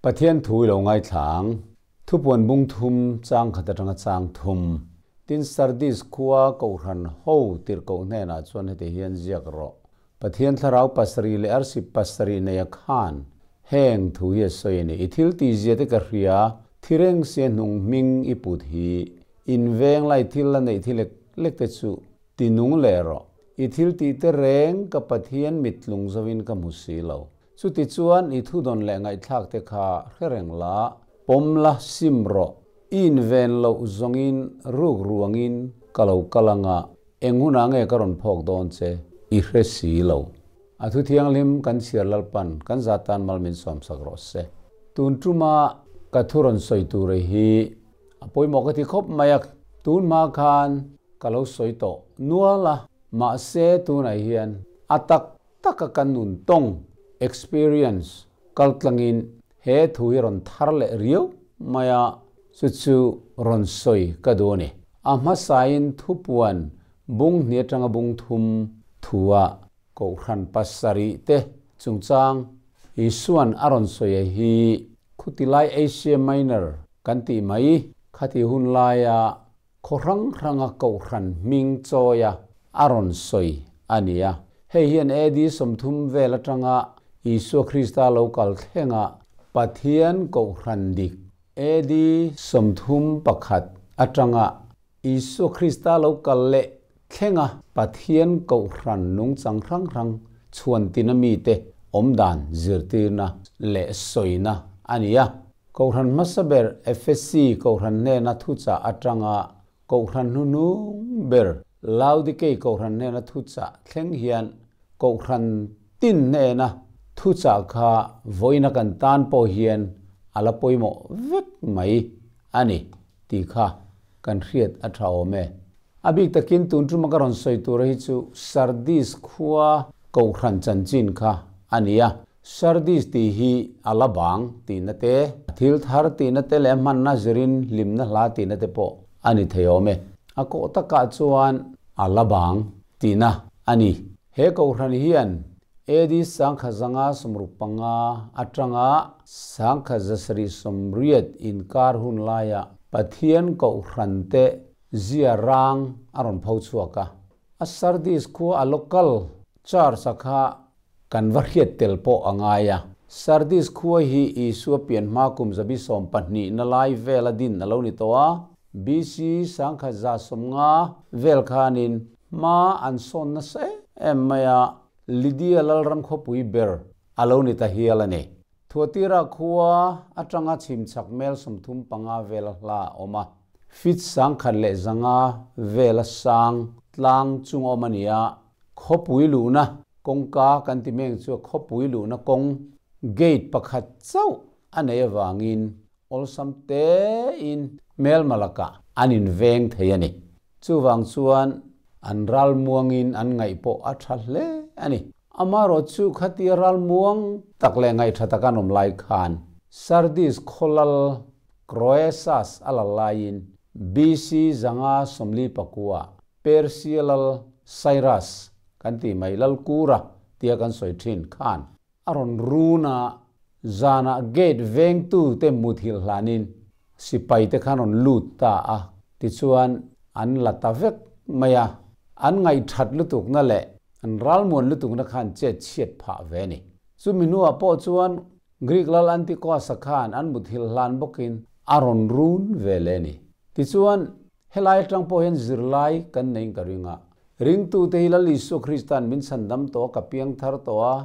Pathian thu i lo ngaithla ang. Thupuan bung thum chang khat atanga chang thum. Tin Sardis khua Kohhran ho tirhkoh hnenah chuan heti hian ziak rawh. Pathian thlarau pasarih leh arsi pasarih neia khan heng thu hi a sawi a ni. I thil tihzia te ka hria, thi reng sia hnung hming i put hi. In veng lai thil la neih thi lek lek te chu ti nung leh rawh. I thil tih te reng ka Pathian mittlung zovin ka hmu si lo. Chutichuan i thudawn leh ngaihthlak te kha hre reng la, pawm la, sim rawh. I inven loh zawngin ruk ruangin ka lo kal anga eng hunah nge ka rawn phawk dawn che i hre si lo. A thu thianghlim kan chhiar Lalpan kan za tan mal min sawmsak rawh se. Tun tuma ka thu rawn sawi tur hi a pawimawh ka ti khawp mai a, tun hma khan ka lo sawi tawh nual a, mahse tunah hian a tak taka kan nun tawng, experience, kal tlangin he thu hi rawn thar leh riau mai a, chu chu rawn sawi ka duh a ni. A hmasain thupuan bung hnih atanga bung thum thua Kohhran pasarih te chungchang Isuan a rawn sawi a hi khutilai Asia Minor kan tih mai khati hun laia Khaw hrang hranga Kohhran hming chawia a rawn sawi a ni a. Hei hian AD 30 vel atanga Isua Krista lo kal thlenga Pathian Kohhran dik AD 31 atanga Isua Krista lo kal leh thlenga Pathian Kohhran nungchang hrang hrang chhuan tina mite awmdan zirtirna leh sawina a ni a. Kohhran hmasa ber Efesi Kohhran hnena thuchah atanga Kohhran hnuhnung ber Laodikei Kohhran hnena thuchah thleng hian Kohhran tin hnena thuchah kha vawiina kan tan pawh hian a la pawimawh vek mai a ni tih kha kan hriat a tha awm e. A bik takin tun tuma ka rawn sawi tura hi chu Sardis khua Kohhran chanchin kha a ni a. Sardis tih hi a la bang tihna te, a thil thar tihna te leh a hmanna zirin hlimna hla tihna te pawh a ni thei awm e. A kawh takah chuan a la bang tihna a ni. He Kohhran hian AD 1565 atanga 1780 inkar hun laia Pathian Kohhran te zia rang a rawn pho chhuak a. A Sardis khua a local church a kha kan va hriat tel pawh a ngai a. Sardis khua hi Isua pian hma kum zabi 12 na lai vela din a lo ni tawh a. BC 1150 vel khanin hma an sawn nasa em mai a, Lydia lalram khawpui ber a lo ni ta hial a ni. Thuatira khua atanga chhim chhak mel 35 vela hla a awm a. Feet 1100 vela sang tlang chung awm a ni a, khawpui luhna kawngka kan ti meng chu khawpui luhna kawng gate pakhat chauh a nei avangin awlsam tein hmelma lakah an inveng thei a ni. Chuvang chuan an ral muangin an ngaih pawh a tha hle a ni. Amaherawh chu khatia ral muang tak leh ngaih tha taka an awm lai khan Sardis khawlal Croesus a lal laiin BC 549 Persia lal Cyrus kan tih mai lal Kura tia kan sawi thin khan a rawn run a, zanah gate vengtu te muthilh hlanin sipai te khan rawn lut ta a, tichuan an la ta vek mai a, an ngaihthat lutukna leh an ralmuan lutukna khan chet chhiat phah ve a ni. Chumi hnuah pawh chuan Greek lal Antiochus-a khan an muthilh hlan bawkin a rawn run ve leh a ni. Tichuan helai atang pawh hian zirlai kan neiin ka ring a, Ringtute hi Lal Isua Krista'n min chhandam tawh a, ka piang thar tawh a,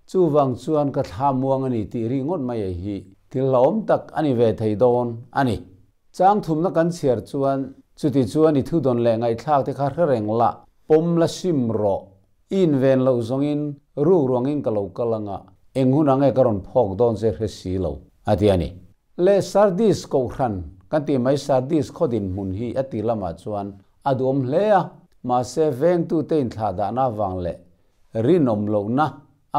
chuvang chuan ka thla muang a ni tih ri ngawt mai a hi thil hlauhawm tak a ni ve thei dawn a ni. Chang thumna kan chhiar chuan chuti chuan i thudawn leh ngaihthlak te kha hre reng la, pawm la sim rawh, i inven loh zawngin ruk ruangin ka lo kal anga eng hun ang e ka rawn phawk dawn che hre si lo, a ti a ni. Le Sardis Kohhran kan tih mai Sardis khaw dinhmun hi a ti lamah chuan a duhawm hle a, mahse vengtute inthlahdahna avang leh rinawm lohna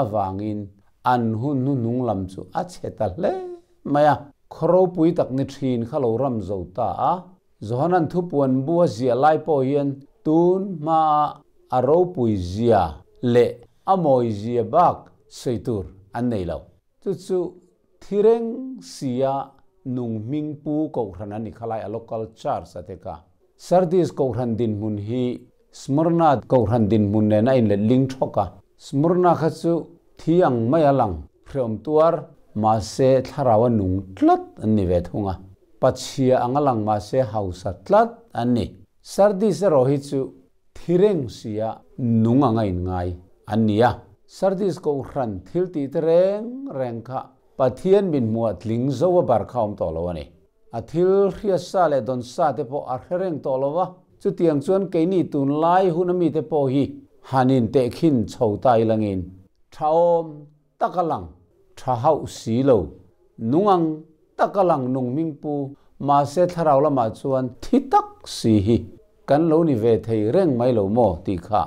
avangin an hun hnuhnung lam chu a chhe ta hle mai a. Khaw ropui tak ni thin kha lo ram zo ta a, Johanan thupuan bu a ziah lai pawh hian tun hmaa a ropui zia leh a mawi zia bak sawi tur an nei lo. Chu chu. Thi reng sia nung hming pu kohhran an ni kha lai a local church a te kha. Sardis kohhran dinhmun hi Smyrna kohhran dinhmun nen a inlet ling thawk a. Smyrna kha chu thi ang mai a lang hreawm tuar mahse thlarau a nung tlat an ni ve thung a. Pachhia ang a lang mahse hausa tlat an ni. Sardis erawh hi chu thi reng sia nung ang a inngai an ni a. Sardis kohhran thil tih te reng reng kha Pathian min hmuah tling zo a bar kha awm tawh lo a ni. A thil hriatsa leh dawnsa te pawh a hre reng tawh lo va, chutiang chuan keini tunlai hun a mite pawh hi han intehkhin chho ta ilangin tha awm tak a lang tha hauh si lo, nung ang tak a lang nung hming pu mahse thlarau lamah chuan thi tak si hi kan lo ni ve thei reng mai lo maw tih kha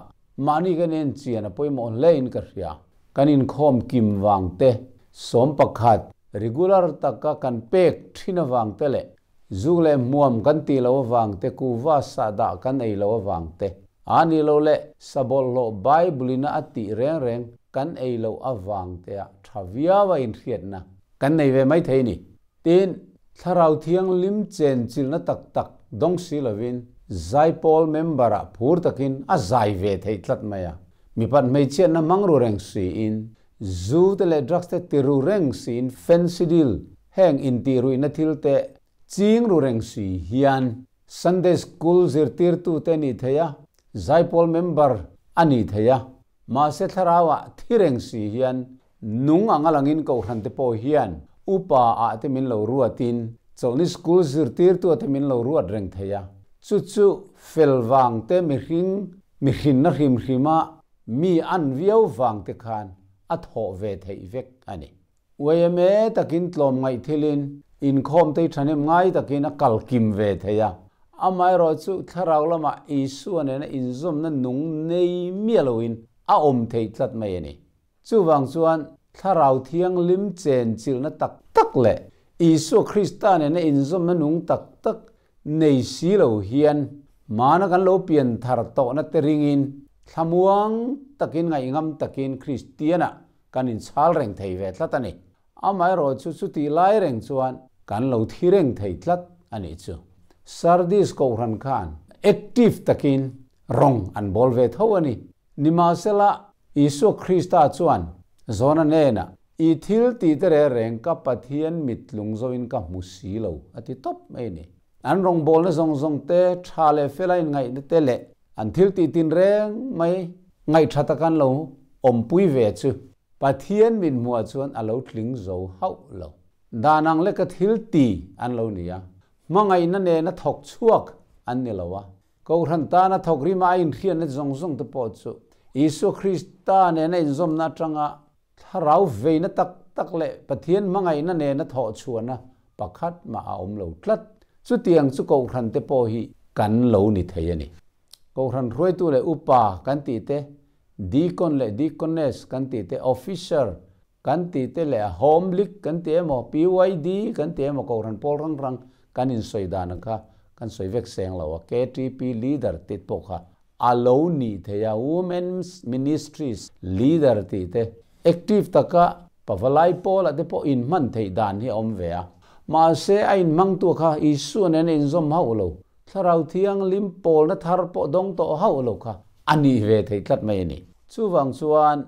mahni kan enchian a pawimawh hle in ka hria. Kan inkhawm kim vang te, 11 regular taka kan pek thin avang te leh zuk leh hmuam kan tih loh avang te, kuva sahdah kan ei loh avang te, a ni lo leh sabawlhhlawh Bible ina a tih reng reng kan ei loh avang te ah tha viau a inhriatna kan nei ve mai thei ni. Tin, Thlarau Thianghlim chenchilhna tak tak dawng si lovin Zaipawl member ah phur takin a zai ve theih tlat mai a. Mipat hmeichhiatna hmang ru reng siin, zu te leh drugs te ti ru reng siin Phensidyl heng intih ruihna thil te ching ru reng si hian Sunday School zirtirtute a nih theih a, Zaipawl member a nih theih a. Mahse thlarauah thi reng si hian nung anga langin kohhran te pawh hian upa ah te min lo ruatin chawlhni school zirtirtu te min lo ruat reng thei a. Chu chu fel vang te mihring mihrinna hrim hrima mi an viau vang te khan a thawh ve theih vek a ni. Yma takin tlawm ngaih thilin inkhawm te hi thahnem ngai takin a kal kim ve thei a. Amaherawhchu thlarau lamah Isua nena inzawmna nung nei miah loin a awm theih tlat mai a ni. Chuvang chuan Thlarau Thianghlim chenchilhna tak tak leh Isua Krista nena inzawmna nung tak tak nei si lo hian hmana kan lo pian thar tawhna te ringin thlamuang takin ngaihngam takin Kristianah kan inchhal reng thei ve tlat a ni. Amaherawhchu chutih lai reng chuan kan lo thi reng thei tlat a nih chu. Sardis Kohhran khan active takin rawng an bawl ve tho a ni. Nimahsela, Isua Krista chuan Jona hnenah, I thil tih te reng reng ka Pathian mittlung zoin ka hmu si lo, a ti tawp mai a ni. An rawngbawlna zawng zawng te, tha leh fela inngaihna te leh an thil tih tinreng mai ngaihtha taka an lo awmpui ve chu Pathian min hmuah chuan a lo tling zo hauh lo. Dan ang leka thil ti an lo ni a, hmangaihna nena thawk chhuak an ni lo a. Kohhran tana thawk rima a inhriatna zawng zawng te pawh chu Isua Krista nena inzawmna atanga thlarau veina tak tak leh Pathian hmangaihna nena thawh chhuahna pakhat mah a awm lo tlat. Chutiang chu Kohhran te pawh hi kan lo ni thei a ni. Kohhran hruaitu leh upa kan tih te, deacon leh deaconess kan tih te, officer kan tih te leh home league kan ti emaw, PYD kan ti emaw, Kohhran pawl rang rang kan insawi dan ang kha kan sawi vek seng lo a, KTP leader tih pawh kha a lo nih thei a, Women's Ministries leader tih te active taka pavalai pawlah te pawh inhman theih dan hi a awm ve a, mahse a inhmangtu kha Isua nen a inzawm hauh lo, Thlarau Thianghlim pawlna thar pawh dawng tawh hauh lo kha a nih ve theih tlat mai a ni. Chuvang chuan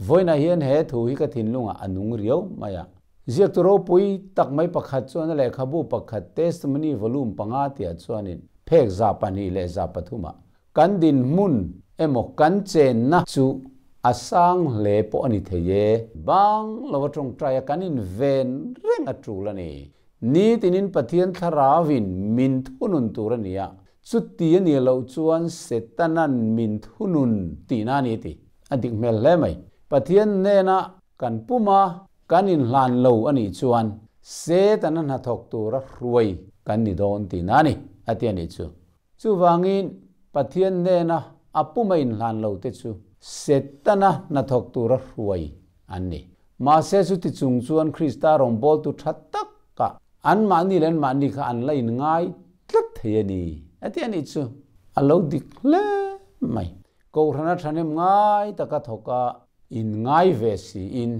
vawiinah hian he thu hi ka thinlungah a nung riau mai a. Ziaktu ropui tak mai pakhat chuan a lehkhabu pakhat Testimony Volume panga tihah chuanin phek 2 leh 3 ah kan dinhmun emaw kan chenna chu a sang hle pawh a ni thei e. Bang lova tawngtai a kan inven reng a tul a ni. Nitinin Pathian thlarauin min thunun tur a ni a, chuti a nih loh chuan Setanan min thunun tihna a ni ti a dik hmel hle mai. Pathian hnena kan puma kan inhlan lo a nih chuan Setana hnathawk tura hruai kan ni dawn tihna a ni, a ti a nih chu. Chuvangin Pathian hnena a puma inhlan lo te chu Setana hnathawk tura hruai an ni. Mahse chuti chung chuan Krista rawngbawltu tha taka anmahni leh anmahni kha an la inngai tlat thei a ni, a ti a nih chu. A lo dik hle mai. Kohhrana thahnem ngai taka thawka inngai ve siin.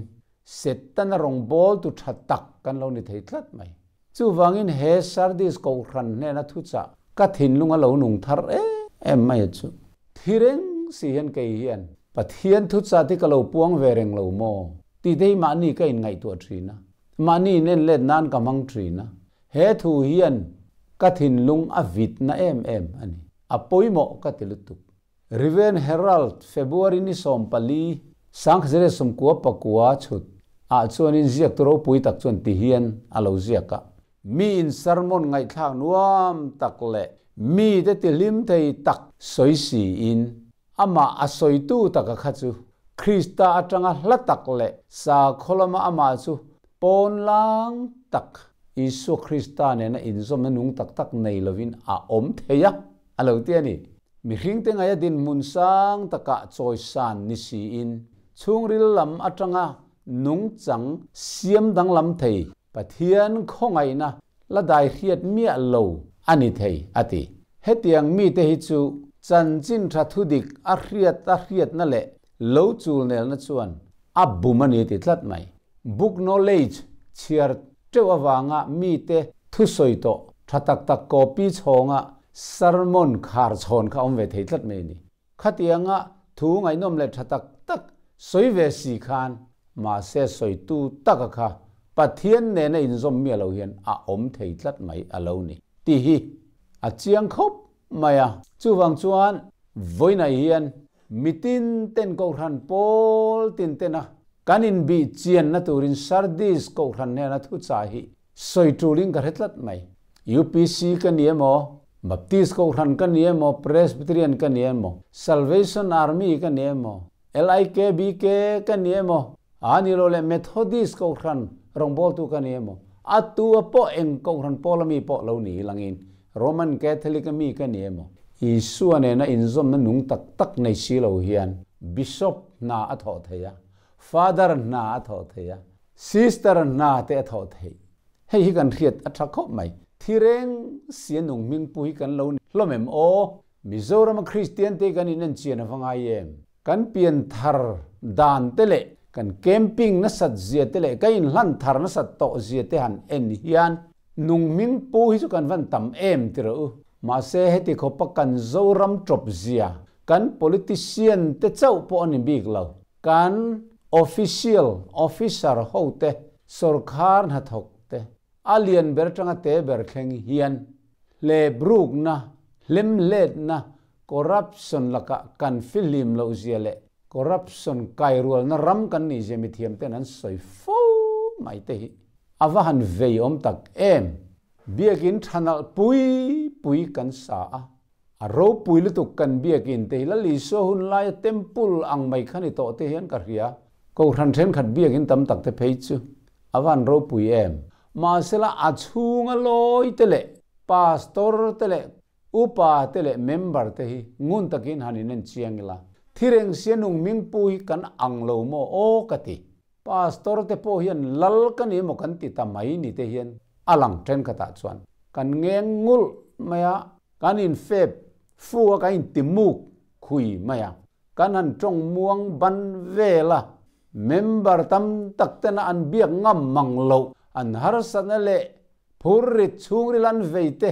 Setana rawngbawltu tha tak kan lo ni thei tlat mai. Chuvangin he Sardis Kohhran hnena thuchah ka thinlung a lo nung thar em em mai a chu. Thi reng si hian kei hian Pathian thuchah te ka lo puang ve reng lo maw? Tih te hi mahni ka inngaihtuah thin a, mahni inen let nan ka hmang thin a. He thu hian ka thinlung a vitna em em a ni. A pawimawh ka ti lutuk. Rev. Herald, February ni 14, 1999 chhut ah chuanin ziaktu ropui tak chuan ti hian a lo ziak a. Mi in sermon ngaihthlak nuam tak leh mite ti hlim thei tak sawi siin amah a sawitu taka kha chu Krista atanga hla tak leh sakhaw lama amah chu pawn lang tak Isua Krista nena inzawmna nung tak tak nei lovin a awm thei a, a lo ti a ni. Mihringte ngaia dinhmun sang takah chawisan ni siin chhungril lam atanga nungchang siam danglam thei Pathian khawngaihna la dai hriat miah lo a ni thei, a ti. Hetiang mite hi chu chanchin tha thudik a hriat a hriatna leh lo chulnelna chuan a bum a ni ti tlat mai. Book knowledge chhiar teuh avanga mite thusawi tawh tha tak tak copy chhawnga sermon khar chhawn kha awm ve thei tlat mai a ni. Khatianga thu ngaihnawm leh tha tak tak sawi ve si khan mahse sawitu taka kha Pathian nena inzawm miah lo hian a awm thei tlat mai a lo ni tih hi a chiang khawp mai a. Chuvang chuan vawiinah hian mitin ten Kohhran pawl tin tena kan inbih chianna turin Sardis Kohhran hnena thuchah hi Sawi tulin ka hre tlat mai. UPC ka ni emaw, Baptist Kohhran ka ni emaw, Presbyterian ka ni emaw, Salvation Army ka ni emaw, LIKBK ka ni emaw, a ni lo leh Methodist Kohhran rawngbawltu ka ni emaw, a tu a pawh eng Kohhran pawl ami pawh lo ni langin Roman Catholic ami ka ni emaw, Isua nena inzawmna nung tak tak nei si lo hian Bishop hna a thawh thei a, Father hna a thawh thei a, Sister hna te a thawh theih. Hei hi kan hriat a tha khawp mai. Thi reng si a nung hming pu hi kan lo ni hlawm em aw? Mizoram a Kristian te kan in en chian a va ngai em? Kan pian thar dan te leh kan camping nasat zia te leh ka inhlan thar nasat tawh zia te han en hian nung hming pu hi chu kan van tam em ti rawh u. Mahse heti khawpa kan Zoram tawp zia, kan politician te chauh pawh a ni bik lo. Kan official, officer hote, sawrkhar hnathawk te, a lian ber atanga te ber thleng hian hlebrukna, hlemhletna, corruption lakah kan fihlim loh zia leh corruption kairualna ram kan nih zia mithiam ten an sawi fo mai te hi a va han vei awm tak em! Biakin thanalh pui pui kan sa a. A ropui lutuk kan biakin te hi Lal Isua hun laia temple ang mai kha ni tawh te hian ka hria. Kohhran thenkhat biakin tam tak te phei chu a van ropui em. Mahsela a chhunga lawi te leh pastor te leh upa te leh member te hi ngun takin han inen chiang ila. Thireng sia nung hming pu hi kan ang lo maw aw ka ti. Pastor te pawh hian lal ka ni emaw kan ti ta mai ni te hian a lang thenkhatah chuan kan ngeng ngulh mai a, kan infep fu a, kan intimuk khui mai a, kan han tawng muang ban vel a, member tam tak tena an biak ngam mang loh, an harsatna leh phurrit chhungril an vei te,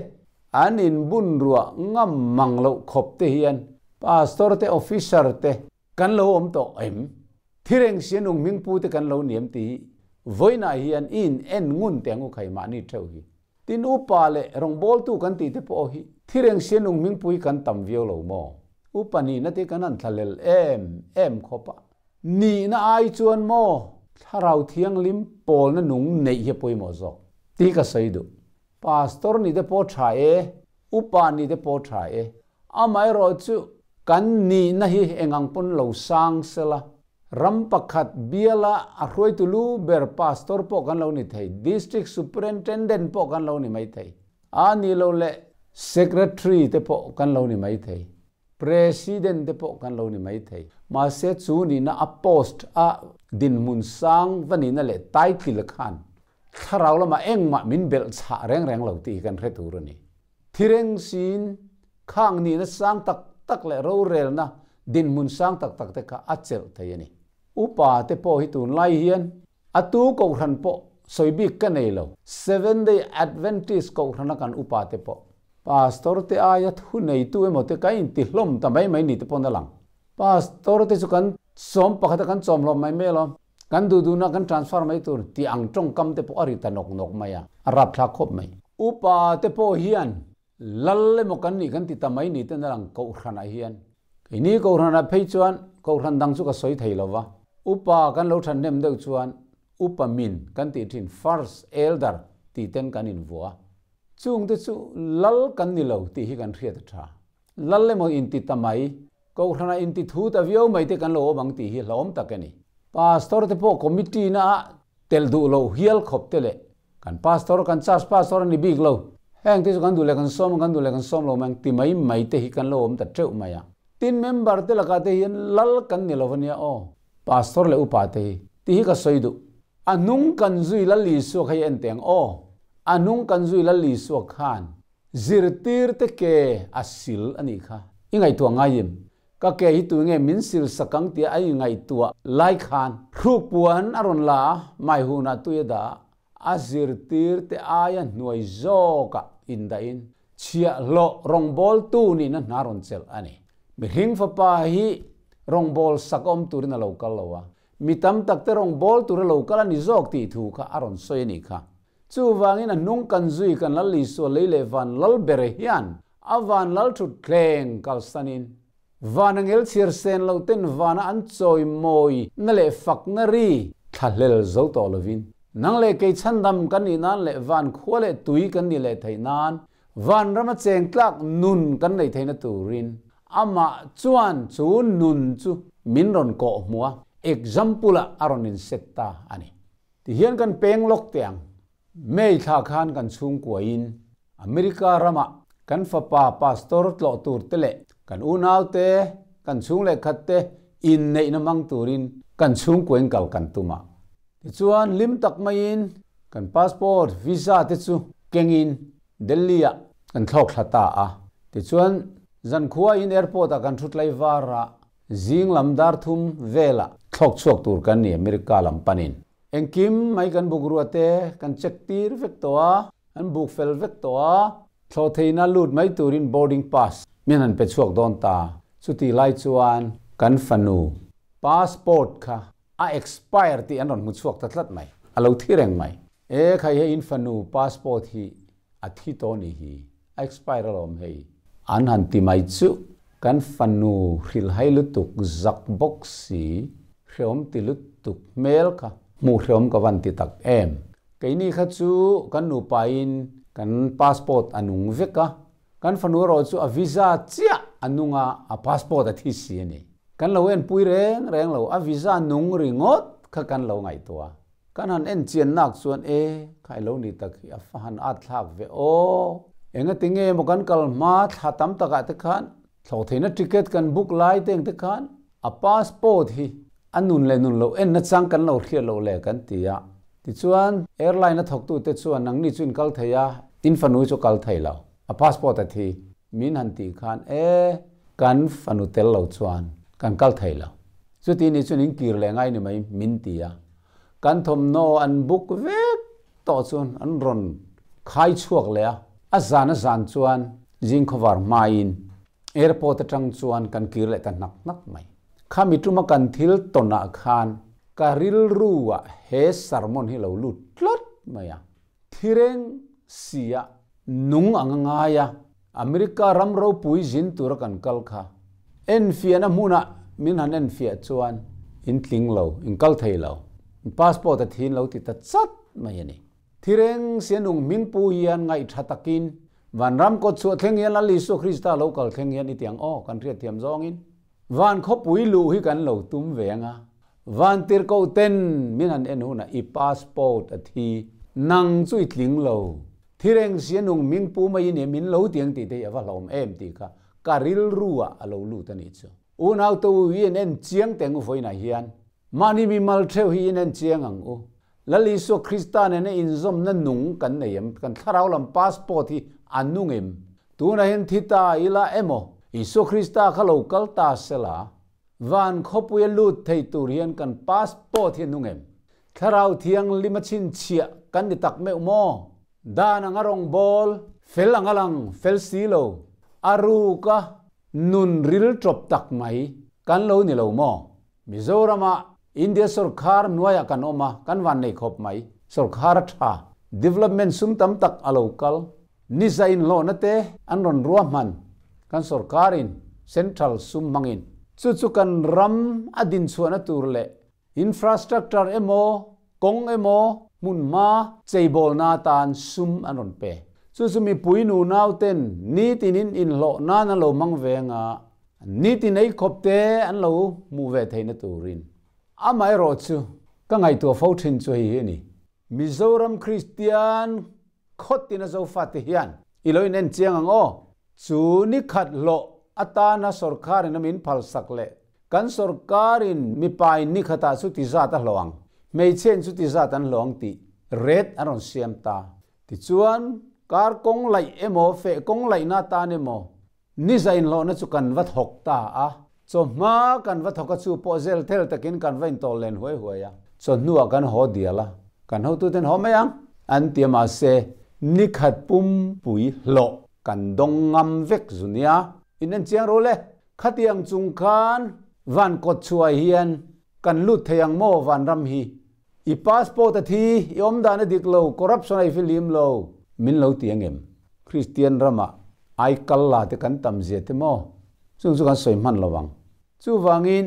an inbun ruah ngam mang loh khawp te hian pastor te officer te Kan lo awm tawh em? Thireng sia nung hming pu te kan lo niam tih hi vawiinah hian i in en ngun teh ang u khai mahni theuh hi. Tin upa leh rawngbawltu kan tih te pawh hi thireng sia nung hming pu hi kan tam viau lo maw? Upa nihna te kan han thlalel em em khawp a. Nihna ai chuan maw Thlarau Thianghlim pawlna nung neih hi a pawimawh zawk tih ka sawi duh. Pastor ni te pawh tha e, upa ni te pawh tha e, Amaherawh chu kan nihna hi engang pawn lo sang sela, ram pakhat biala a hruaitu lu ber pastor pawh kan lo ni thei, district superintendent pawh kan lo ni mai thei, a ni lo leh secretary te pawh kan lo ni mai thei, president te pawh kan lo ni mai thei. Mahse chu nihna a post a dinhmun sang va nihna leh title khan thlarau lamah engmah min belh chhah reng reng lo tih hi kan hre tur a ni. Thireng siin khang nihna sang tak tak leh rorelna dinhmun sang tak tak te kha a chelh thei a ni. Upa te pawh hi tunlai hian A tu kohhran pawh sawi bik ka nei lo, Seventh Day Adventist kohhrana kan upa te pawh Pastor te aia thu neitu emaw te ka inti hlawm ta mai mai ni te pawn a lang. Pastor te chu kan sawm pakhata kan chawm hlawm mai mai alawm, kan duh duhna kan transfer mai tur tih ang tawngkam te pawh a ri ta nawk nawk mai a, a rapthlak khawp mai. Upa te pawh hian Lal emaw kan nih kan ti ta mai ni ten a lang kohhranah hian. Keini kohhranah phei chuan kohhran dang chu ka sawi thei lo va, upa kan lo thahnem deuh chuan upa min kan tih thin first elder tih ten kan invuah a. Chungte chu lal kan ni lo tih hi kan hriat a tha. Lal emaw inti ta mai, kohhranah inti thu ta viau mai te kan lo awm ang tih hi hlauhawm tak a ni. Pastor te pawh committee na ah telh duh loh hial khawp te leh Kan pastor, kan church pastor a ni bik lo. Heng te chu kan duh leh kan sawm a, kan duh leh kan sawm lo mai ang ti mai mai te hi kan lo awm ta teuh mai a. Tin member te lakah te hian lal kan ni lo a nia aw. Pastor leh upa te hi ti hi ka sawi duh. A hnung kan zui Lal Isua kha hi en teh ang aw. A hnung kan zui Lal Isua khan zirtir te ke a sil a nih kha. I ngaihtuah ngai em? Ka ke hi tu nge min sil sak ang tia a ingaihtuah lai khan hrukpuan a rawn la a, mai hunah tui a dah a, a zirtir te aia hnuai zawkah indahin chhiahhlawh rawngbawltu nihna hna rawn chelh a ni. Mihring fapa hi rawngbâwl sak awm turin a lo kal lo a, mi tam takte rawngbâwl tura lo kal a ni zawk tih thu kha a rawn sawi a nih kha. Chuvangin a hnung kan zui kan Lal Isua lei leh van lal bere hian a van lal thut thleng kalsanin van a ngel chhiar sen lo ten vana an chawi mawi na leh fakna ri thlahlel zo tawh lovin nang leh kei chhandam kan nih nan leh van khua leh tui kan nih leh theih nan van rama cheng tlak nun kan neih theihna turin amah chuan chu nun chu min rawn kawh hmuh a example ah a rawn inset ta a ni. Tihian kan peng lawk teh ang. May thla khan kan chhungkuain America ramah kan fapa pastor tlawh tur te leh kan unau te, kan chhung leh khat te inneihna hmang turin kan chhungkuain kal kan tum a. Tichuan hlim tak maiin kan passport, visa te chu kengin Delhi-ah kan thlawk thla ta a. Tichuan zankhuain airport-ah kan thu tlai var a, Zing lam dar thum velah thlawk chhuak tur kan ni America lam panin. Engkim mai kan buk ruah te kan check tir vek tawh a, an buk fel vek tawh a, thlawh theihna lut mai turin boarding pass min han pe chhuak dawn ta. Chutih lai chuan kan fanu passport kha a expire tih an rawn hmu chhuak ta tlat mai, a lo thi reng mai. E khai hei in fanu passport hi A thi tawh ni hi, a expire alawm hei. An han ti mai chuh, kan fanu hrilhhai lutuk zak bawk si, hreawm ti lutuk hmel kha hmuh hreawm ka van ti tak em. Keini kha chu kan nupain kan passport a nung vek a, kan fanu erawh chu a visa chiah a nung a, a passport a thi si a ni. Kan lo enpui reng reng lo, a visa nung ringawt kha kan lo ngaihtuah a. Kan han en chian nak chuan e, khai lo ni tak hi a fa han at thlak ve aw. Engati nge maw kan kal hma thla tam takah te khan thlawh theihna ticket kan book lai te ang te khan a passport hi a nun leh nun loh en nachang kan lo hriat loh le kan ti a. Tichuan airline a thawktute chuan nangni chu in kal thei a, in fanu chu kal thei lo, a passport a thi min han tih khan e, kan fanu tel lo chuan kan kal thei lo. Chuti ni chuan in kir leh ngai ni mai min ti a. Kan thawmhnaw an buk vek tawh chuan an rawn khai chhuak leh a, a zan a zan chuan zing khawvar hmain airport atang chuan kan kir leh ta hnak hnak mai. Khami tuma kan thil tawnah khan ka rilru ah he sermon hi lo lut tlat mai a, thireng sia nung ang a ngai a, America ram ropui zin tura kan kal kha enfiahna hmunah min han enfiah chuan in tling lo, in kal thei lo, in passport a thin lo ti ta chat mai a ni. Thireng sia nung hming pu hian ngaihtha takin vanram kawt chhuah thleng hian Lal Isua Krista lo kal thleng hian i ti ang aw, kan hriatthiam zawngin van khawpui luh hi kan lo tum ve ang a, van tirhkoh ten min han en hunah i passport a thi, nang chu i tling lo, Thireng sia nung ming pu mai in min lo tiang tih te hi a va hlawm em tih kha ka rilru ah a lo lut a nih chu. Unau te u i en en chiang teng u vawiinah hian mahni mi mal theuh hi in en chiang ang u. Lal Isua Krista nena inzawmna nung kan nei em? Kan thlarau lam passport hi a nung em? Tunah hian thi ta ila emaw Isua Krista kha lo kal ta sela van khawpuia lut thei tur hian kan passport hi a nung em? Thlarau Thianghlim a chhinchhiah kan ni tak meuh maw? Dan anga rawngbâwl, fel anga lang fel si lo, a rûka nun ril ṭawp tak mai kan lo ni lo maw? Mizoramah India sawrkhar hnuaiah kan awm a, kan vannei khawp mai. Sawrkhar a ṭha, development sum tam tak a lo kal. Ni za inhlawhna te an rawn ruahman kan sawrkarin central sum hmangin. Chu chu kan ram a dinchhuahna tur leh infrastructure emaw, kawng emaw, hmunhma cheibawlna atan sum an rawn pe. Chu chu mipui nunau ten nitinin inhlawh nan an lo hmang ve anga nitin ei khawp te an lo hmuh ve theihna turin. Amaherawhchu ka ngaihtuah fo thin chu hei hi a ni. Mizoram Kristian Khawtin a Zofate hian i lo inen chiang ang aw. Chu ni khat hlawh atana sawrkarin a min phalsak leh kan sawrkarin mipain ni khatah chu ti zat a hlawh ang, hmeichhiain chu ti zat an hlawh ang tih ret an rawn siam ta. Tichuan, kar kawng laih emaw feh kawng laihna atan emaw ni za inhlawhna chu kan va thawk ta a. Chawhma kan va thawk a chu pawh zel thel takin kan va intawl len huai huai a. Chawhnuah kan haw dial a, kan hotuten haw mai ang an ti a mahse ni khat pumpui hlawh kan dawng ngam vek zu nia. In en chiang ru le, khatiang chung khan van kawt chhuah hian kan lut thei ang maw vanram hi? I passport a thi, i awmdan a dik lo, corruption a i fihlim lo, min lo ti ang em? Kristian ramah ai kal la te kan tam zia te maw? Chung chu kan sawi hman lo ang. Chuvangin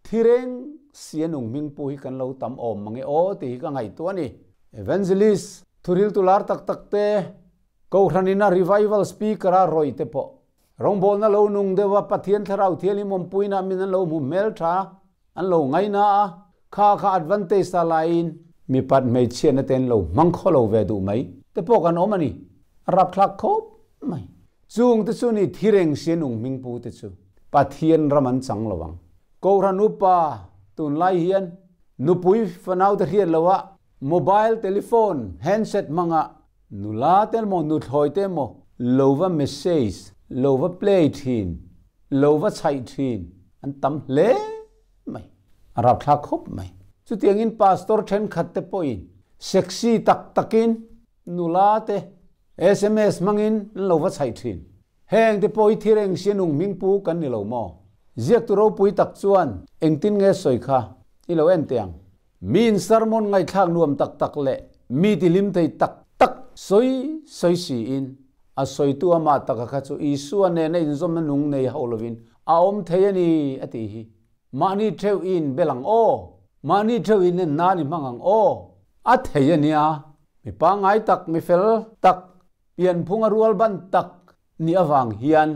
thireng sianung hming pu hi kan lo tam awm mang e aw tih hi ka ngaihtuah a ni. Evangelist, thuriltu lar tak tak te, Kohhran ina revival speaker a rawih te pawh rawngbawlna lo nung deuh a Pathian Thlarau Thianghlim awmpuina min an lo hmu hmel tha, an lo ngaina a, kha kha advantage ta laiin mipat hmeichhiatna te an lo hmang khaw lo ve duh mai te pawh kan awm a ni. A rapthlak khawp mai. Chung te chu ni thireng sianung hming pu te chu Pathian ram an chang lo ang. Kohhran upa tunlai hian nupui fanau te hriat lo a mobile telephone handset hmanga nula te emaw nuthlawi te emaw lo va message, lo va play thin, lo va chhaih thin an tam hle mai. A rapthlak khawp mai. Chutiangin pastor thenkhat te pawhin sexy tak takin Nula te sms hmangin an lo va chhaih thin. Heng te pawh hi thil eng sia nung hming pu kan ni lo maw? Ziaktu ropui tak chuan engtin nge sawi kha i lo en teh ang. Miin sermon ngaihthlak nuam tak tak leh mi ti hlim thei tak tak sawi sawi siin a sawitu amah taka kha chu Isua nena inzawmna nung nei hauh lovin a awm thei a ni a tih hi. Mahni theuh i inbel ang aw, mahni theuh i nen nan i hmang ang aw. A thei a nia, mi pangngai tak, mi fel tak, pianphung a rual ban tak ni avang hian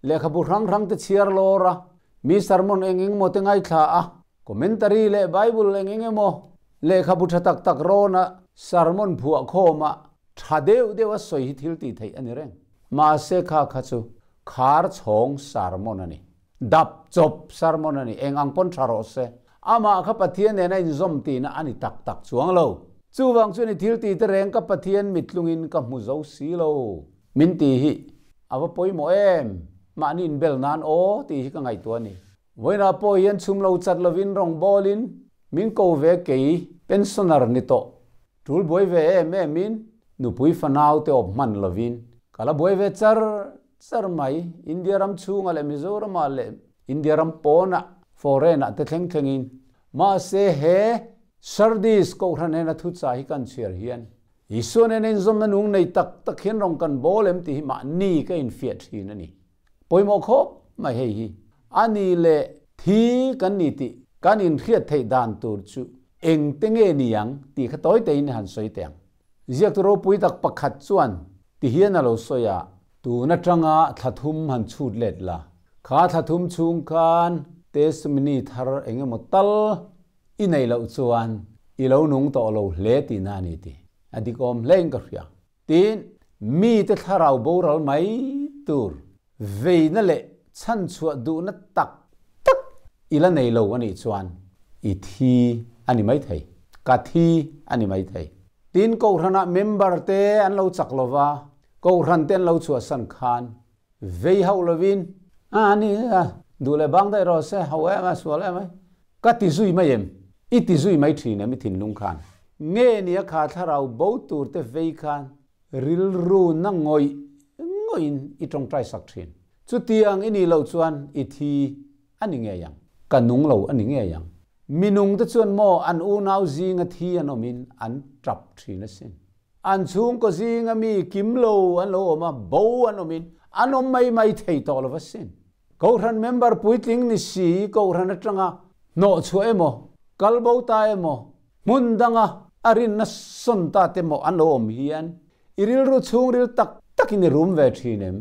lehkhabu hrang hrang te chhiar lawr a, mi sermon eng eng emaw te ngaithla a, commentary leh Bible eng eng emaw lehkhabu tha tak tak rawn a sermon phuah khawm a tha deuh deuh a sawi hi thil tih theih a ni reng. Mahse kha kha chu khar chhawng sermon a ni. Dap chawp sermon a ni. Eng ang pawn tha rawh se. Amah kha Pathian nena inzawm tihna a ni tak tak chuang lo. Chuvang chuan i thil tih te reng ka Pathian mittlungin ka hmu zo si lo. Min tih hi a va pawimawh em? Mahni inbel nan aw tih hi ka ngaihtuah a ni. Vawiinah pawh hian chhum lo chat lovin rawngbawlin min ko ve kei pensioner ni tawh. Tul buai ve em emin nupui fanau te awp hman lovin ka la buai ve char Char mai, India ram chhungah leh Mizoramah leh India ram pawnah, foreign-ah te thleng thlengin. Mahse he Sardis Kohhran hena thuchah hi kan chhiar hian Isua nena inzawmna nung nei tak tak hian rawng kan bawl em tih hi mahni ka infiah thin a ni. Pawimawh khawp mai hei hi. A ni leh thi kan ni tih kan inhriat theih dan tur chu engte nge ni ang tih kha tawi tein han sawi teh ang. Ziaktu ropui tak pakhat chuan ti hian a lo sawi a, Tun atanga thla thum han chhut let la, kha thla thum chhung khan testimony thar eng emaw tal i neih loh chuan i lo nung tawh lo hle tihna a ni ti a dik awm hlein ka hria. Tin, mite thlarau boral mai tur veina leh chhanchhuah duhna tak tak i la nei lo a nih chuan i thi a ni maithei, ka thi a ni maithei. Tin, Kohhranah member te an lo chak lo va, Kohhran te an lo chhuahsan khan vei hauh lovin, A ni a, duh leh bang daih rawh se, ho em a, sual em ai, ka ti zui mai em? I ti zui mai thin em i thinlung khan? Nge nia kha thlarau bo tur te vei khan rilru na ngawih ngawihin i tawngtai sak thin. Chutiang i nih loh chuan i thi a ni ngei ang. Ka nung lo a ni ngei ang. Minung te chuan maw an unau zinga thi an awmin an tap thin asin. An chhungkaw zinga mi kim lo an lo awm a, bo an awmin an awm mai mai thei tawh lo asin. Kohhran member puitling ni si kohhran atanga hnawhchhuah emaw, kalbo ta emaw, hmun danga a rinna sawn ta te maw an lo awm hian i rilru chhungril tak takin i rum ve thin em?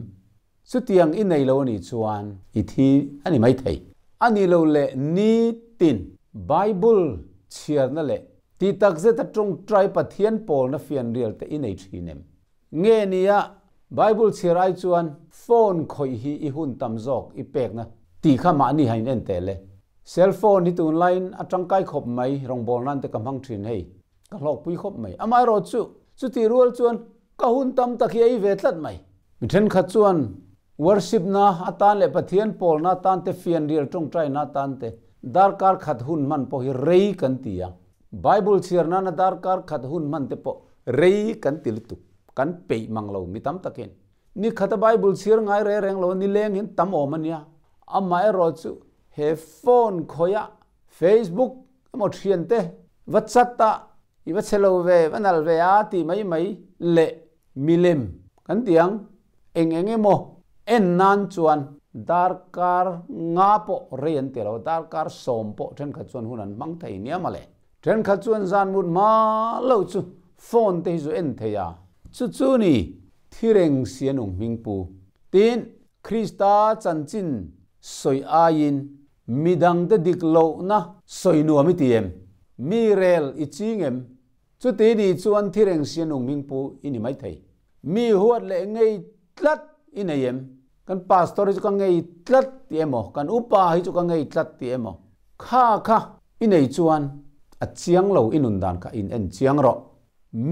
Chutiang i nei lo a nih chuan i thi a ni maithei. A nih lo leh nitin Bible chhiarna leh tih takzeta tawngtai Pathian pawlna fianrial te i nei thin em? Nge nia Bible chhiar ai chuan phone khawih hi i hun tam zawk i pekna tih kha mahni hain en teh le. Cell phone hi tunlaiin a tangkai khawp mai, rawngbawlnain te ka hmang thin hei. Ka hlawkpui khawp mai. Amaherawh chu chutih rual chuan ka hun tam tak hi ei ve tlat mai. Mi thenkhat chuan worship na atan leh Pathian pawlna atan te, fianrial tawngtaina atan te darkar khat hun hman pawh hi rei kan ti a. Bible chhiar nana darkar khat hun hman te pawh rei kan ti lutuk, kan peih mang lo mi tam takin. Ni khata Bible chhiar ngai reng reng lo ni leng hian tam awm a nia. Amaherawh chu he phone khawia Facebook emaw thiante va chat a, i va che lo ve, va nal ve a tih mai mai leh milem kan ti ang. Eng eng emaw en nan chuan darkar nga pawh rei an ti lo, darkar 10 pawh thenkhat chuan hun an hmang thei nia mawle. Thenkhat chuan zan mut hma lo chu phone te hi chu en thei a. Chu chu ni thireng sianung hming pu. Tin, Krista chanchin sawi aiin midang te dik lohna sawi nuam i ti em? Mi rel i ching em? Chuti ni chuan thireng sianung hming pu i ni mai thei. Mi huat leh ngei tlat i nei em? Kan pastor hi chu ka ngei tlat ti emaw, kan upa hi chu ka ngei tlat ti emaw. Kha kha i nei chuan a chiang lo i nun dan kha in en chiang rawh.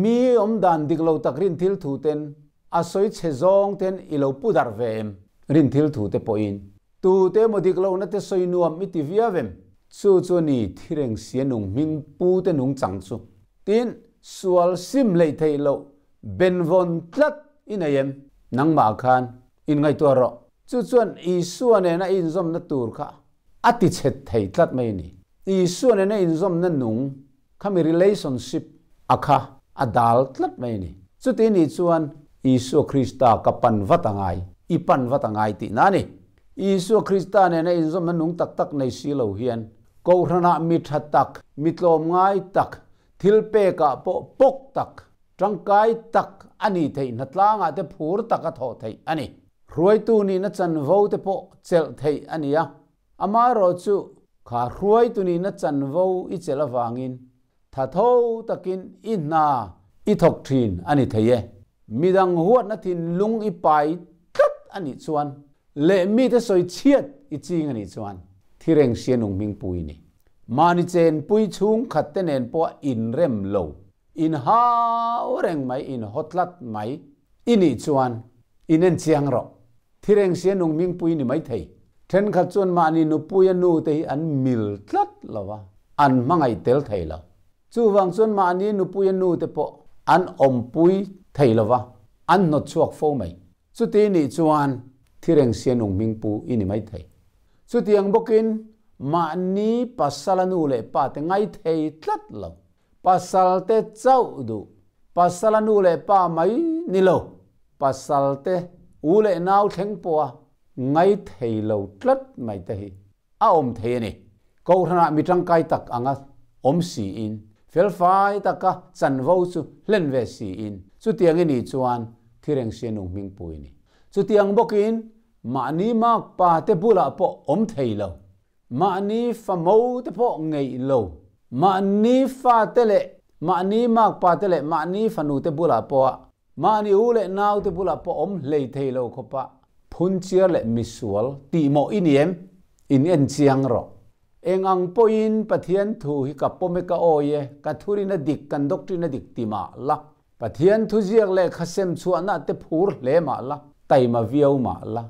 Mi awm dan dik lo tak rin thil thu ten a sawi chhe zawng ten i lo pu dar ve em? Rin thil thu te pawhin tu te emaw dik lohna te sawi nuam i ti viau em? Chu chu ni thireng sianung hming pu te nung chang chu. Tin, sual sim lei thei lo benvawn tlat i nei em? Nangmah khan in ngaihtuah rawh. Chu chuan Isua nena inzawmna tur kha a ti chhet thei tlat mai ni. Isua nena inzawmna nung khami relationship a kha a dal tlat mai ni. Chuti ni chuan Isua Krista ka pan vat angai, i pan vat angai tih na ni. Isua Krista nena inzawmna nung tak tak nei si lo hian kohhranah mi tha tak, mi tlawm ngai tak, thil pekah pawh pawk tak, tangkai tak ani thei hnatlangah te phur tak a thawh thei ani. Hruaitu ni na chanvo te pawh chelh thei ani a. Amaherawh chu kha hruaitu ni na chanvo i chelh awangin tha tho takin i hna i thawk thin ani thei e. Midang huat na thin lung i pai tlat ani chuan leh mi te sawi chhiat i ching ani chuan thireng sianung hming pui ni. Mani chen pui chhung khat te nen pawh in rem lo, in hau reng mai, in hotlat mai ini chuan in en chiang rawh. Thireng sianung hming pui ni mai thei. Thenkhat chuan mahni nupui a nu te hi an mil tlat lova, an hmangai tel thei lo. Chu wang chuan mahni nupui a nu te pawh an awm pui thei lova, an hnawt chhuak fo mai. Chuti ni chuan thireng sianung hming pu i ni mai thei. Chutiang bawkin mahni pasal a nu leh pa te ngai thei tlat lo. Pasal te chauh du, pasal a nu leh pa mai ni lo, pasal te u leh nau thleng pawha ngai thei lo tlat mai te hi a awm thei ani. Kohhranah mi tangkai tak anga awm si in, felfai taka chanvo chu hlen ve si in, chutiang i ni chuan thireng sianung hming pui ni. Chutiang bawkin mahni mak pa te bulah pawh awm thei lo, mahni fa mo te pawh ngei lo, mahni fa te leh mahni mak pa te leh mahni fanu te bulah pawh mahni u leh nau te bulah pawh awm hlei thei lo khawpa phun chiar leh misual tih mawh i ni em? In en chiang rawh. Eng ang pawhin Pathian thu hi ka pawm e ka awi e, ka thurin a dik, kan doctrine a dik ti mah la. Pathian thu ziak leh khasem chhuahna te phur hle mah la, taima viau mah la.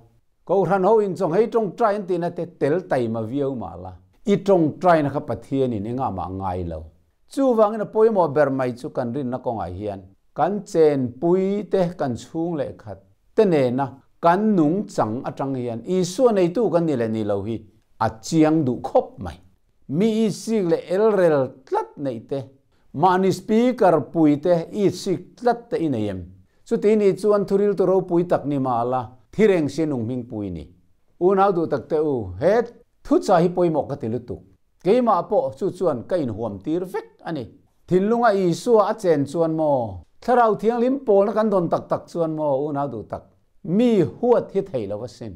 Kohhran ho in chawng hei tawngtai an tihna te tel taima viau mah la. I tawngtaina kha Pathianin engah mah a ngai lo. Chuvangin a pawimawh ber mai chu kan rinna kawngah hian kan chenpui te, kan chhung leh khat te nena kan nungchang atang hian Isua neitu kan ni leh ni lo hi a chiang duh khawp mai. Mi isik leh elrel tlat neih te, mahni speaker pui te isik tlat te i nei em? Chuti nih chuan thuriltu ropui tak ni mah la, thireng sia nung hming pui ni. Unau duh tak te u, he thuchah hi pawimawh ka ti lutuk. Keimah pawh chu chuan ka inhuam tir vek a ni. Thinlunga Isua a chen chuan maw? Thlarau Thianghlim pawlna kan dawn tak tak chuan maw unau duh tak? Mi huat hi thei lo asin.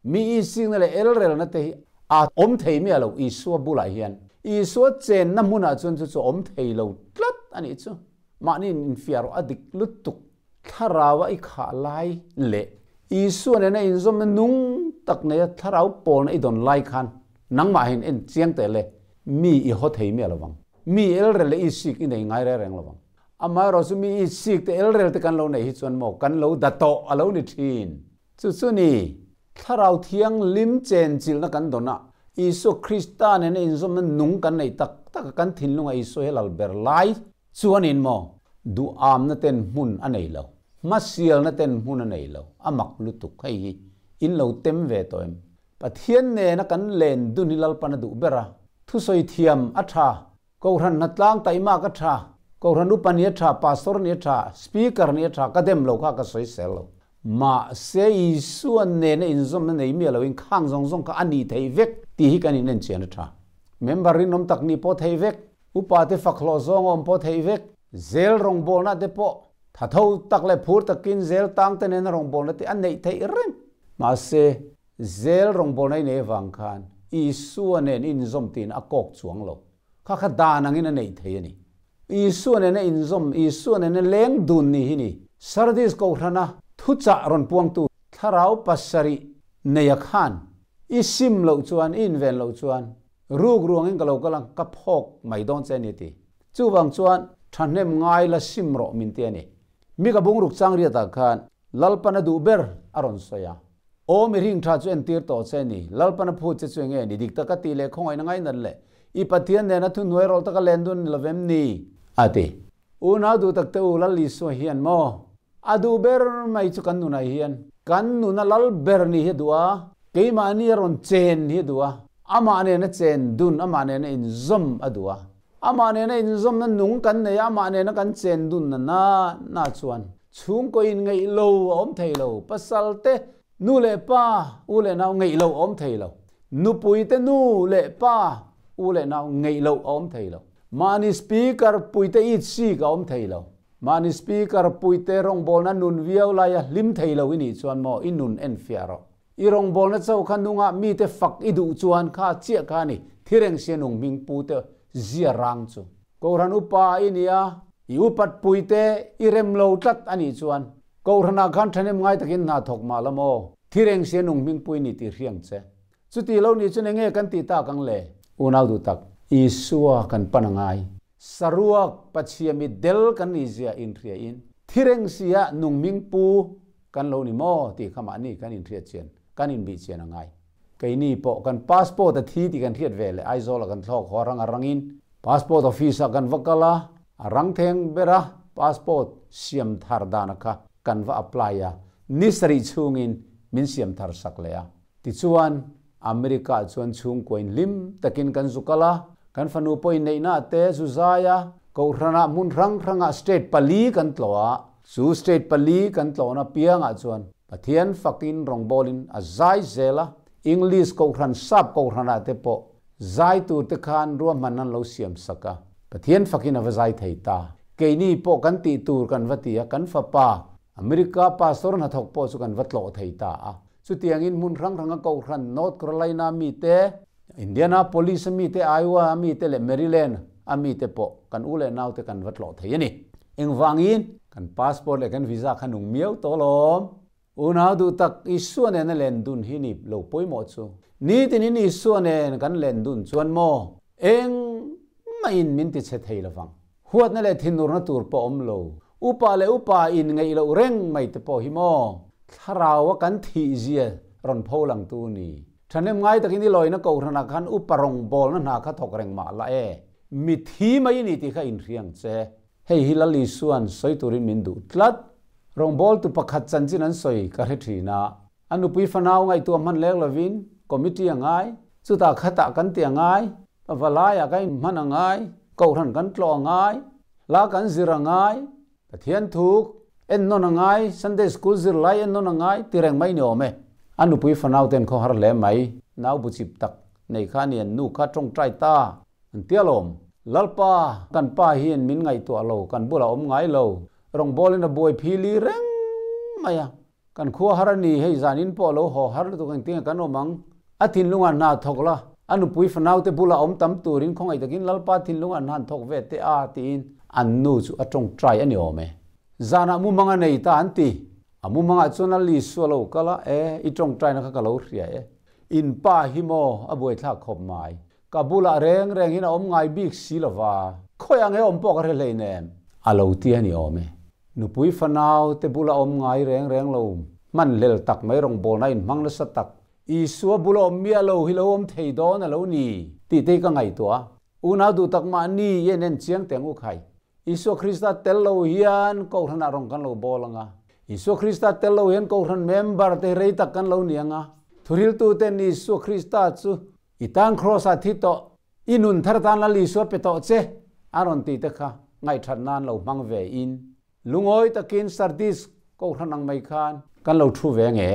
Mi isingna leh elrelna te hi a awm thei miah lo Isua bulah hian. Isua chenna hmunah chuan chu chu awm thei lo tlat a nih chu. Mahni infiah rawh a dik lutuk. Thlaraua i khah lai leh Isua nena inzawmna nung tak neia thlarau pawlna i dawn lai khan nangmah hian en chiang teh le, mi i haw thei miah lo vang. Mi elrel leh isik i nei ngai reng reng lo vang. Amaherawh chu mi isik te elrel te kan lo neih hi chuan maw kan lo da tawh a lo ni thin. Chu chu ni, Thlarau Thianghlim chenchilhna kan dawn a, Isua Krista nena inzawmna nung kan neih tak tak a, kan thinlunga Isua hi lal ber lai Chuanin maw, duhamna ten hmun a nei lo, hmasialna ten hmun a nei lo, a mak lutuk hei hi in lo tem ve tawh em? Pathian nena kan len dun hi Lalpan a duh ber a, thusawi thiam a tha, Kohhran hnatlang taihmak a tha, Kohhran upa ni a tha, Pastor ni a tha, Speaker ni a tha, ka dem lo kha ka sawi sel lo. Mahse Isua nena inzawmna nei miah loin khang zawng zawng kha a ni thei vek tih hi kan inenchian a tha. Member rinawm tak nih pawh thei vek. Upa te fak hlawh zawng a awm pawh theih vek. Zel rawngbawlna te pawh tha tho tak leh phur takin zel tang te nena rawngbawlna te a neih theih reng. Mahse, zel rawngbawlna i nei avang khan Isua nen i inzawm tiin a kawk chuang lo. Kha kha dan angin a neih thei a ni. Isua nena inzawm, Isua nena leng dun ni hi ni. Sardis Kohhrana thuchah rawn puangtu thlarau pasarih neia khan i sim loh chuan, i inven loh chuan Ruk ruangin ka lo kal ang, ka phawk mai dawn che a ni ti. Chuvang chuan thahnem ngai la sim rawh min ti a ni. Mi ka bungruk chang riatah khan Lalpan a duh ber a rawn sawi a. Aw mi ring tha chu entir tawh che a ni, Lalpan a phut che chu enge ni, dik taka tih leh khawngaihna ngainat leh i Pathian nena thuhnuai rawlh taka len dun ni lovem ni? A ti. Unau duh tak te u, Lal Isua hian maw a duh ber mai chu kan nunah hian kan nuna lal ber ni hi a duh a, keimahni a rawn chen hi a duh a, amah nena chen dun, amah nena inzawm a duh a, amah nena inzawmna nung kan nei a, amah nena kan chen dun na na na chuan chhungkaw in ngeih lo a awm thei lo, pasal te nu leh pa u leh nau ngeih lo a awm thei lo, nupui te nu leh pa u leh nau ngeih lo a awm thei lo. Mahni speaker puite it sik a awm thei lo. Mahni speaker puite rawngbawlna nun viau laia hlim thei lo i nih chuan maw i nun en fiah rawh. I rawngbawlna chauh kha nungah mite fak i duh chuan kha chiah kha ni thireng sia nung hming pute zia rang chu. Kohhran upa i nia, i upat puite i rem lo tlat a nih chuan Kohhranah khan thahnem ngai takin hna thawk mah la maw thireng sia nung hming pui ni tih hriang che. Chuti lo nih chuan enge kan tih tak ang le? Unau duh tak, Isua kan pan a ngai. Saruak Pathiami del kan nih zia inhria in, thireng sia nungming pu kan lo ni maw tih kha mahni kan inhriat chian, kan inbih chian a ngai. Keini pawh kan passport a thi tih kan hriat ve leh Aizawl-a kan thlawk haw rang a rangin passport office-ah kan va kal a, a rang theng ber a passport siam thar dana kha kan va apply a, ni sarih chhungin min siam thar sak leh a. Tichuan, America chuan chhungkuain hlim takin kan zu kal a, kan fanu pawhin neihna te zu zai a, Kohhranah hmun hrang hrangah state pali kan tlawh a, chu state pali kan tlawhna piangah chuan Pathian fakin rawngbawlin a zai zel a, English Kohhran sap Kohhranah te pawh zai tur te khan ruahman an lo siam sak a, Pathian fakin a va zai thei ta. Keini pawh kan tih tur kan va ti a, kan fapa America pastor hnathawk pawh chu kan va tlawh thei ta a. Chutiangin hmun hrang hranga Kohhran North Carolina mite, Indianapolis a mite, Iowa a mite leh Maryland a mite pawh kan u leh naute kan va tlawh thei a ni. Engvangin? Kan passport leh kan visa kha nung miau tawh alawm. Unau duh tak Isua nena len dun hi ni lo pawimawh chu. Nitinin Isua nen kan len dun chuan maw engmahin min ti chhe thei lovang. Huatna leh thinurna tur pawh awm lo. Upa leh upa in ngeih loh reng mai te pawh hi maw? Thlaraua kan thih zia rawn pho lang tu ni. Thahnem ngai takin i lawina kohhranah khan upa rawngbawlna hna kha thawk reng mah la e, mithi mai i ni tih kha inhriang che. Hei hi Lal Isua'n sawi turin min duh tlat. Rawngbawltu pakhat chanchin an sawi ka hre thin a, a nupui fanau ngaihtuah hman lek lovin committee a ngai, chutah khatah kan ti a ngai, valaiah kan inhman a ngai, kohhran kan tlawh a ngai, hla kan zir a ngai, Pathian thuk ennawn a ngai, Sunday school zirlai ennawn a ngai ti reng mai ni awm e. A nupui fanau ten khaw har hle mai, nau bu chip tak nei kha ni an nu kha tawngtai ta an tia lawm. Lalpa, kan pa hian min ngaihtuah lo, kan bulah awm ngai lo, rawngbawlin a buai phili reng mai a. Kan khua har a ni, hei zanin pawh a lo haw har lutuk engtinge kan awm ang? A thinlungah hna thawk la, a nupui fanaute bulah awm tam turin khawngaih takin Lalpa thinlungah hna an thawk ve teh a tiin an nu chu a tawngtai a ni awm e. Zanah mumang a nei ta an ti. A mumangah chuan a Lisua lo kal a, e, i tawngtaina kha ka lo hria e. In pa hi maw a buaithlak khawp mai. Ka bulah reng reng hian a awm ngai bik si lova, khawi ang he awm pawh ka hre hleinem. A lo ti a ni awm e. Nupui fanau te bula awm ngai reng reng lo, hman hlel tak mai rawngbawlna inhmang nasa tak, Isua bula awm miah lo hi lo awm thei dawn a lo ni tih te hi ka ngaihtuah a. Unau duh tak mahni i en en chiang teng u khai. Isua Krista tel lo hian Kohhranah rawn kan lo bawl ang a. Isua Krista tel lo hian Kohhran member te hi rei tak kan lo ni ang a. Thuriltuten Isua Krista chu I tan Kraws ah thi tawh, i nun thar tan Lal Isua pe tawh che, a rawn ti te kha ngaihthat nan lo hmang ve in lungawi takin Sardis kohhran ang mai khan kan lo thu ve nge?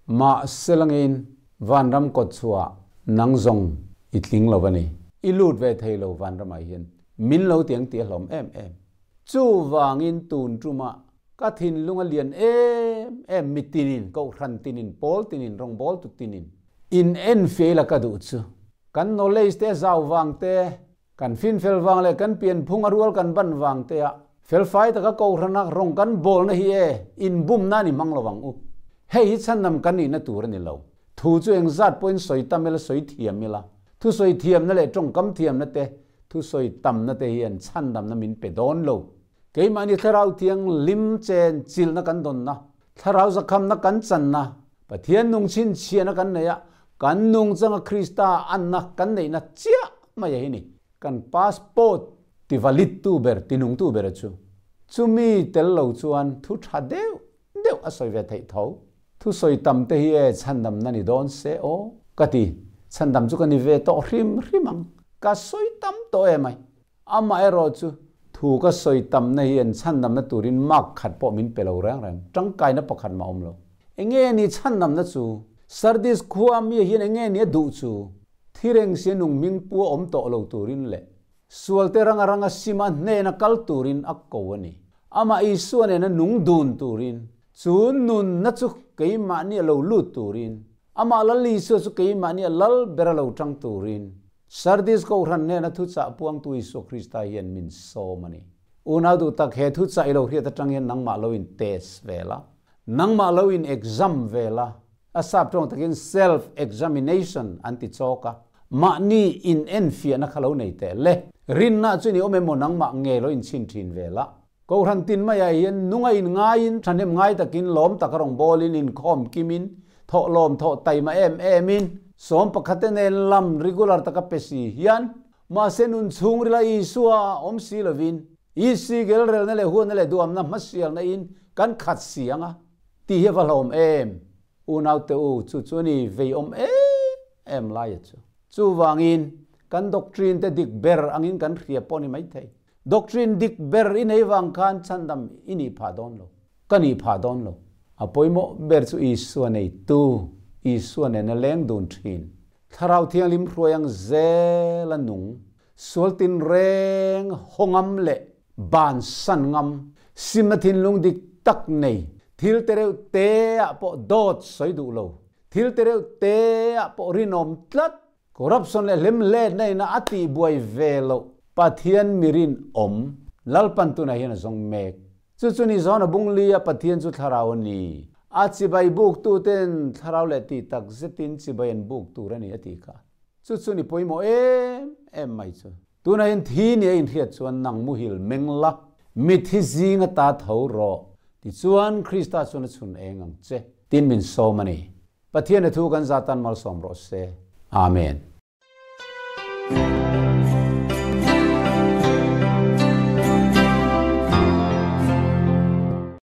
Mahse langin vanram kawt chhuah nang zawng i tling lo a ni. I lut ve thei lo vanramah hian min lo ti ang tih a hlawm em em. Chuvangin tun tumah ka thinlung a lian em em mi tinin, kohhran tinin, pawl tinin, rawngbawltu tinin In en fei la ka duh chu. Kan knowledge te zau vang te, kan finfel vang leh kan pianphung a rual kan ban vang te ah felfai taka kohhrana rawng kan bawlna hi e inbumna a ni hmang lo ang u. Hei hi chhandam kan nihna tur a ni lo. Thu chu engzat pawhin sawi tam ila sawi thiam ila, thu sawi thiamna leh tawngkam thiamna te, thu sawi tamna te hian chhandamna min pe dawn lo. Keimahni thlarau thianghlim chen chilhna kan dawnna, thlarau zakhamna kan channa, Pathian nung chhinchhiahna kan nei a, kan nungchanga Krista anna kan neihna chiah mai a hi ni. Kan passport ti valid tu ber, ti nung tu ber a chu. Chumi tel lo chuan thu tha deuh deuh a sawi ve theih tho. Thu sawi tam te hi e chhandamna ni dawn se aw ka ti. Chhandam chu ka ni ve tawh hrim hrim ang. Ka sawi tam tawh em ai. Amaherawh chu thu ka sawi tamna hian chhandamna turin mark khat pawh min pe lo reng reng, tangkaina pakhat mah awm lo. Enge ni chhandamna chu? Sardis khua mi hian enge ni a duh chu? Thireng sia nung hming pu a awm tawh lo turin leh sualte ranga ranga sima hnena kal turin a ko a ni. Amah Isua nena nung dun turin, chu nunna chu keimahni a lo lut turin, amah Lal Isua chu keimahni a lal ber a lo tang turin, Sardis Kohhran hnena thuchah puangtu Isua Krista hian min sawm a ni. Unau duh tak, he thuchah i lo hriat atang hian nangmah lo in test ve la, nangmah lo in exam ve la, a sap tawng takin self examination an ti chawk a, mahni in enfiahna kha lo nei teh le. Rinna chu ni awm emaw nangmah nge lo in chhin thin ve la. Kohhran tin maiah hian nunga in ngaiin thahnem ngai takin lawm taka rawn bawlin inkhawm kimin thawh lawm thawh taima em emin sawm pakhate nen lam regular taka pe si hian mahse nun chhungrila Isua awm si lovin Isi gelrelna leh huatna leh duamna hmasialna in kan khat si anga tih hi a va hlawm em unaute u chu chu a ni vei awm em em laia chu. Chuvangin kan doctrine te dik ber angin kan hria pawh a ni maithei. Doctrine dik ber i nei vang khan chhandam i nih phah dawn lo, ka nih phah dawn lo. A pawimawh ber chu Isua neitu, Isua nena leng dun thin, Thlarau Thianghlim hruai ang zel a nung, sual tinreng haw ngam leh bansan ngam, simna thinlung dik tak nei, thil te reuh te ah pawh dawt sawi duh lo, thil te reuh te ah pawh rinawm tlat, Corruption leh hlemhletna ina a tihbuai ve loh Pathian mirin awm Lalpan tunah hian a zawng mek. Chu chu ni zawn a bung li a Pathian chu thlarau a ni. A chibai buk tuten thlarau leh tih tak zetin chibai an buk tur a ni a tih kha. Chu chu ni pawimawh em em mai chu. Tunah hian thi ni a inhriat chuan nang muhil meng la, mithi zing ata tho rawh. Tichuan Krista chuan a chhun eng ang che. Tin min sawm a ni. Pathian thu kan zatan malsawm rawh se. Amen.